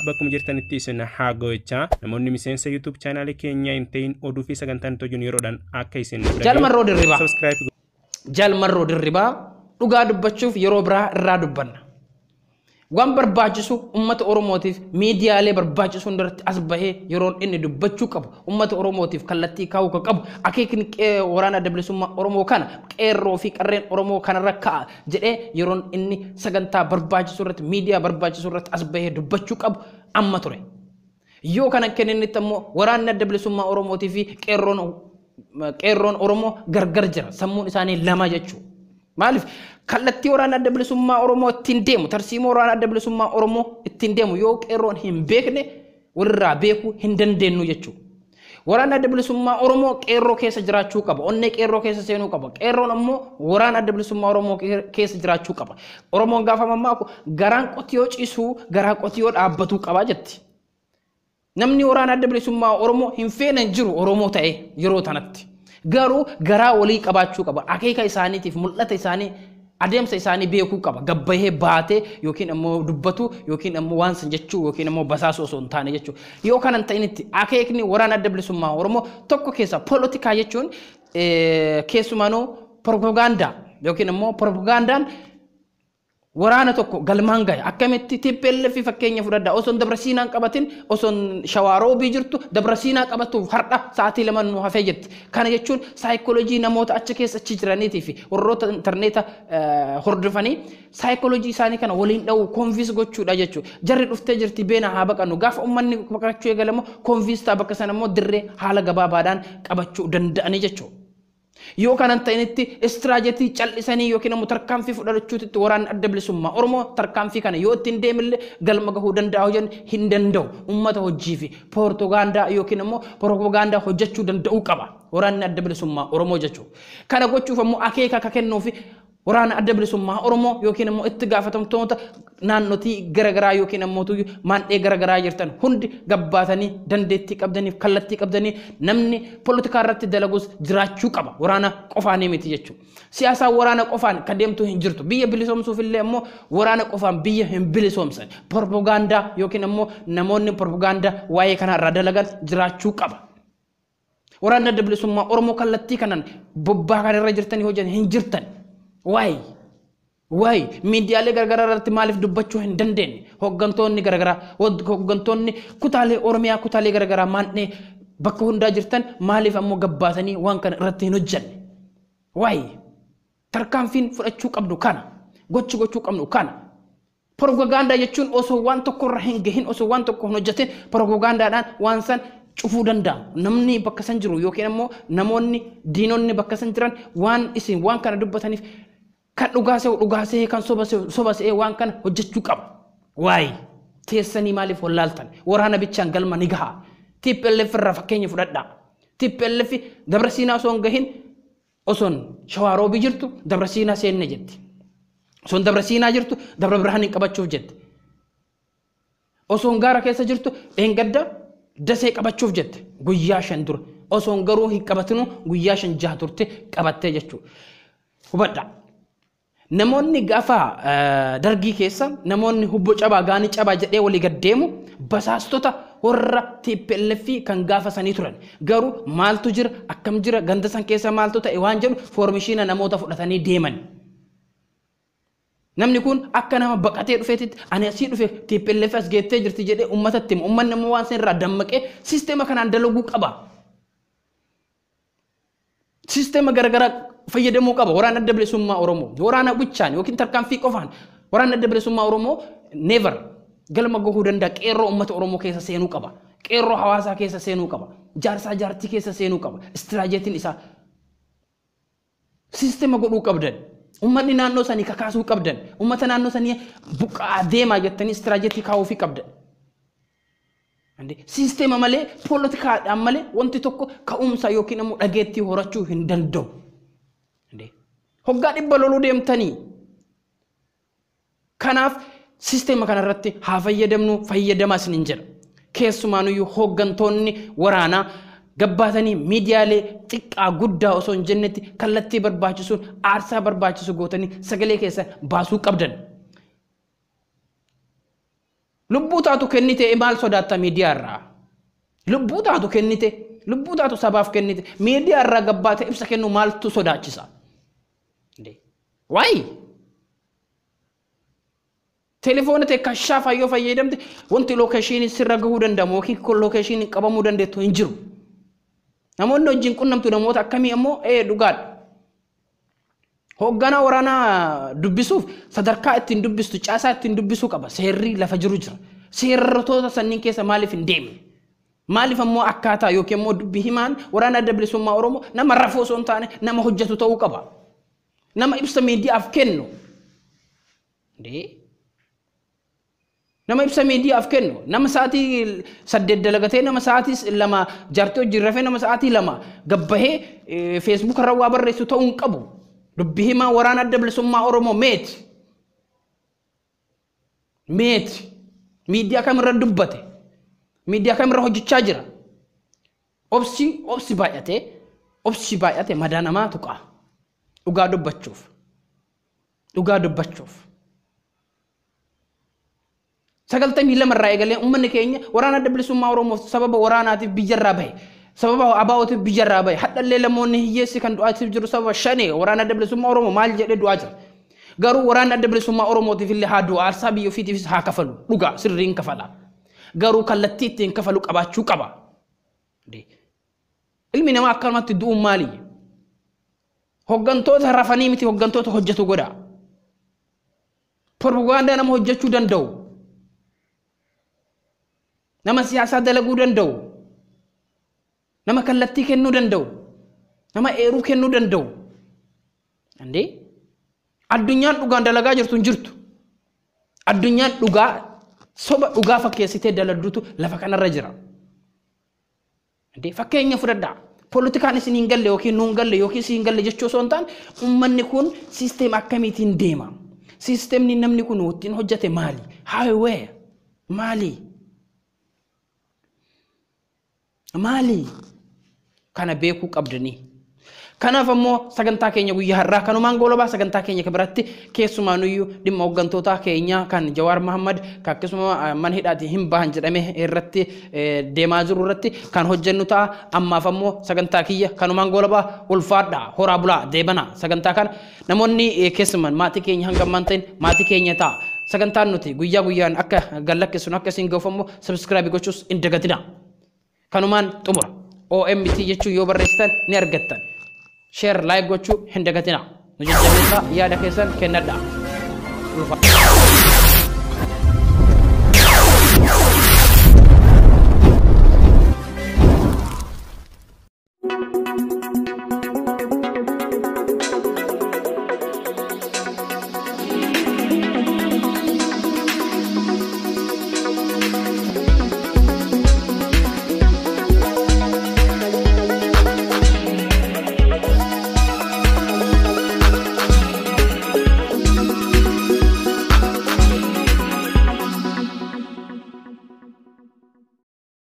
Bakkuma jirtanitti isin haa gochaa. Namoonni miseensa YouTube chaanaalii keenyaa hin ta'in, oduu fi sagantaan hojjennu yeroodhaan akka isin Jalmarroo Dirribaa. Subscribe. Jalmarroo Dirribaa, dhugaa dubbachuuf yeroo biraa irraa dubbanna. Waan barbaachisu uummata Oromootiif miidiyaalee barbaachisu hundarratti as bahee yeroon inni dubbachuu qabu, uummata Oromootiif kallattii kaa'uu kan qabu, akeekni waraana Adda Bilisummaa Oromoo kana, qeerroo fi qarreen Oromoo kanarra ka'a jedhee yeroon inni sagantaa barbaachisu irratti, miidiyaa barbaachisu irratti as bahee dubbachuu qabu amma ture. Yoo kana kenninitti ammoo waraanni Adda Bilisummaa Oromootii fi qeerroon Oromoo gargar jira, sammuun isaanii lama jechuudha. Maaliif kallattii waraana Adda Bilisummaa Oromoo ittiin deemu, tarsiimoo waraana Adda Bilisummaa Oromoo ittiin deemu yoo qeerroon hin beekne, walirraa beekuu hin dandeenyu jechuudha. Waraanni Adda Bilisummaa Oromoo qeerroo keessa jiraachuu qaba. Onnee qeerroo keessa seenuu qaba. Qeerroon ammoo waraana Adda Bilisummaa Oromoo keessa jiraachuu qaba. Oromoon gaafa mammaaku garaan qotiyoo ciisuu garaa qotiyoo dhaabbatuu qaba jetti. Namni waraana Adda Bilisummaa Oromoo hin feene hin jiru Oromoo ta'e yeroo tanatti. Garuu garaa walii qabaachuu qaba. Akeeka isaaniitiif mul'ata isaanii, adeemsa isaanii beekuu qaba. Gabbahee baatee yookiin ammoo dubbatu yookiin ammoo waan san jechuu yookiin ammoo basaasuu osoo hin taane jechuudha. Yoo kana hin ta'initti akeekni waraana Adda Bilisummaa Oromoo tokko keessa polotikaa jechuun keessumaanuu propagaandaa yookiin ammoo propagaandaan waraana tokko galmaan gahe akkamitti? TPLF fakkeenya fudhadhaa. Osoo Dabra Siinaan qabatin, osoo Shawaaroobii jirtu Dabra Siinaa qabatuuf har'a sa'aatii 2 nu hafee jetti. Kana jechuun saayikoolojii namoota achi keessa achi jiraniitii fi warroota intarneeta hordofanii saayikoolojii isaanii kana waliin dha'uu, convince gochuudha jechuudha. Jarri dhuftee jirti, beena haa baqannu. Gaafa uummanni baqachuu eegalamu convince ta'a, bakka sana immoo dirree haala gabaabaadhaan qabachuu danda'anii jechuudha. Yoo kanan ta'initti istiraajetii cal'isanii yookiin immoo tarkaanfii fudhachuutitti waraanni Adda Bilisummaa Oromoo tarkaanfii kana yoo ittiin deemillee galma gahuu danda'a hojjan hin danda'u. Uummata hojii fi poortogaandaa yookiin immoo propagaandaa hojjechuu danda'uu qaba waraanni Adda Bilisummaa Oromoo jechuudha. Kana gochuuf ammoo akeeka akka kennuufi waraana Adda Bilisummaa Oromoo yookiin immoo itti gaafatamtoota naannotii garaagaraa yookiin ammoo maandhee garaagaraa jirtan hundi gabbaatanii dandeettii qabdaniif kallattii qabdanii namni poolitikaa irratti dalagus jiraachuu qaba. Waraana qofaanii miti jechuudha. Siyaasaan waraana qofaan kan deemtu hin jirtu. Biyya bilisoomsuuf illee ammoo waraana qofaan biyya hin bilisoomsan. Propagaandaa yookiin ammoo namoonni propagaandaa waa'ee kanarraa dalagan jiraachuu qaba. Waraanni Adda Bilisummaa Oromoo kallattii kanaan bobbaa kanarra jirtanii hojjetan hin jirtan. Waa'ee waa'ee miidiyaalee garaagaraa irratti maaliif dubbachuu hin dandeenye? Hooggantoonni garaagaraa, hooggantoonni kutaalee Oromiyaa, kutaalee garaagaraa, maandhee bakka hundaa jirtan maaliif ammoo gabbaatanii waan kana irratti hin hojjenne? Waa'ee tarkaanfiin fudhachuu qabnu kana, gochi gochuu qabnu kana. Propagaandaa jechuun osoo waan tokko irra hin gahin, osoo waan tokko hin hojjetin propagaandaadhaan waan san cufuu danda'a. Namni bakka san jiru yookiin ammoo namoonni diinonni bakka san jiran waan isin waan kana dubbataniif kan dhugaa se'u dhugaa se'ee, kan soba se'u soba se'ee waan kana hojjechuu qaba. Waa'ee teessanii maaliif wallaaltan? Waraana bichaan galma ni gaha. TPLF irraa fakkeenya fudhadhaa. TPLF Dabra Siinaa osoo hin gahin, osoon Shawaaroobii jirtu Dabra Siinaa seenne jetti. Osoon Dabra Siinaa jirtu Dabra Birhaanii qabachuuf jette. Osoon gaara keessa jirtu dheengadda Dasee qabachuuf jette guyyaa 5 dura. Osoon garuu hin qabatinu guyyaa 5 6 turte qabattee jechuudha. Hubadhaa. Namoonni gaafa dargii keessa namoonni hubbo cabaa gaanii cabaa jedhee walii gad deemu basaastota warra TPLF kan gaafa sanii turan. Garuu maaltu jira, akkam jira, ganda san keessa maaltu ta'e waan jedhu foormishiina namoota fudhatanii deeman. Namni kun akka nama baqatee dhufeetitti ani asii dhufe, TPLF as geettee jirti jedhee uummatatti hima. Uummanni immoo waan san irraa dammaqee siisteema kanaan dalaguu qaba. Siisteema garaagaraa fayyadamuu qaba. Waraana Adda Bilisummaa Oromoo waraana bichaan yookiin tarkaanfii qofaan waraana Adda Bilisummaa Oromoo never galma gahuu danda'a. Qeerroo uummata Oromoo keessa seenuu qaba. Qeerroo hawaasaa keessa seenuu qaba. Jaarsaa jaartii keessa seenuu qaba. Istiraajeetiin isaa siisteema godhuu qabdan. Uummanni naannoo sanii kakaasuu qabdan. Uummata naannoo sanii buqqa'aa deemaa jettanii istiraajeetii kaa'uufii qabdan. Siisteema malee, poolotikaadhaan malee wanti tokko ka'umsa yookiin immoo dhageettii horachuu hin danda'u. Hoggaa 100 loluu deemtanii. Kanaaf siisteema kanarratti haa fayyadamnu, fayyadamaa isiniin jedha. Keessumaanuyyuu hooggantoonni waraanaa gabbaatanii miidiyaalee xiqqaa guddaa osoo hin jennetti kallattii barbaachisuun aarsaa barbaachisu gootanii sagalee keessa baasuu qabdan. Lubbuu taatu kennite maal sodaatta miidiyaa irraa? Lubbuu taatu kennite, lubbuu taatu sabaaf kennite, miidiyaa irraa gabbaate ibsa kennu maaltu sodaachisa? Wayi! Telefoona ta'e kashaafaa yoo fayyadamte wanti lookeeshinii sirra gahuu danda'amu yookiin lookeeshinii qabamuu dandeettu hin jiru. Namoonni wajjin qunnamtu namoota akkamii ammoo dhugaadha. Hoogganaa waraanaa dubbisuuf sadarkaa ittiin dubbistu caasaa ittiin dubbisuu qaba. Seerri lafa jiru jira. Seerrotoota sanniin keessa maaliif hin deemne? Maaliif ammoo akkaataa yookiin ammoo dubbi himaan waraana adda bilisummaa Oromoo nama rafuu osoo hin taane nama hojjetu ta'uu qaba. Nama ibsa miidiyaaf kennu. Nama ibsa miidiyaaf kennu, nama sa'aatii 8 dalagatee, nama sa'aatii 2 jaartii hojii rafee, nama sa'aatii 2 gabbahee feesbuuk irra waa barreessu ta'uu hin qabu. Dubbi himaa waraana adda bilisummaa Oromoo meeti. Meeti. Miidiyaa kamirra dubbate? Miidiyaa kamirra hojjechaa jira? Obsi baay'atee, obsi baay'ate madaa namaa tuqa. Dhugaa dubbachuuf. Dhugaa dubbachuuf. 92 irraa eegalee uummanni keenya waraana adda bilisummaa Oromoof sababa waraanaatiif biyyarraa bahe. Sababa ABO'tiif biyyarraa bahe. Hadhallee lamoonni hiyyeessi kan du'aatiif jiru sababa shanee waraana adda bilisummaa Oromoo maal jedhee du'aa jira. Garuu waraana adda bilisummaa Oromootiif illee haa du'u, aarsaa biyya ofiitiifis haa kafalu. Dhugaa sirriin kafala. Garuu kallattii ittiin kafalu qabaachuu qaba. Ilmi namaa akkanumatti du'uun maali? Hoggantoota rafanii miti hoggantoota hojjetu godha. Propagaandaa nama hojjechuu danda'u. Nama siyaasaa dalaguu danda'u. Nama kallattii kennuu danda'u. Nama eeruu kennuu danda'u. Addunyaan dhugaan dalagaa jirtu hin jirtu. Addunyaan dhugaa soba dhugaa fakkeessitee daladdutu lafa kanarra jira. Fakkeenya fudhadhaa. Poolitikaan isin hin galle yookiin nuun galle yookiin isin hin galle jechuu osoo hin taane uummanni kun siisteema akkamiitiin deema? Siisteemni namni kun ittiin hojjete maali? Haayiwee maali? Maali? Kana beekuu qabdanii. Kanaaf ammoo sagantaa keenya guyyaa har'aa kanumaan goolabaa sagantaa keenya biratti keessumaanuyyuu dhimma hooggantoota keenyaa kan Jawaar Mohammad kan akkasuma mana hidhaatii hin bahan jedhame irratti deemaa jiru irratti kan hojjennu ta'a. Ammaaf ammoo sagantaa kiyya kanumaan goolabaa ulfaadhaa horaa bulaa deebana sagantaa kana namoonni keessumaan maatii keenya hanga ammaan ta'in maatii keenya ta'a. Sagantaan nuti guyyaa guyyaan akka gallakkisnu akka isin ga'uuf ammoo sabiskiraabii gochuus hin dagatina. Kanumaan xumura. OMT jechuun yoo barreessitan ni argattan. Share like gochuu hin dagatina. Nu jajjabeessaa yaada keessan kennadhaa.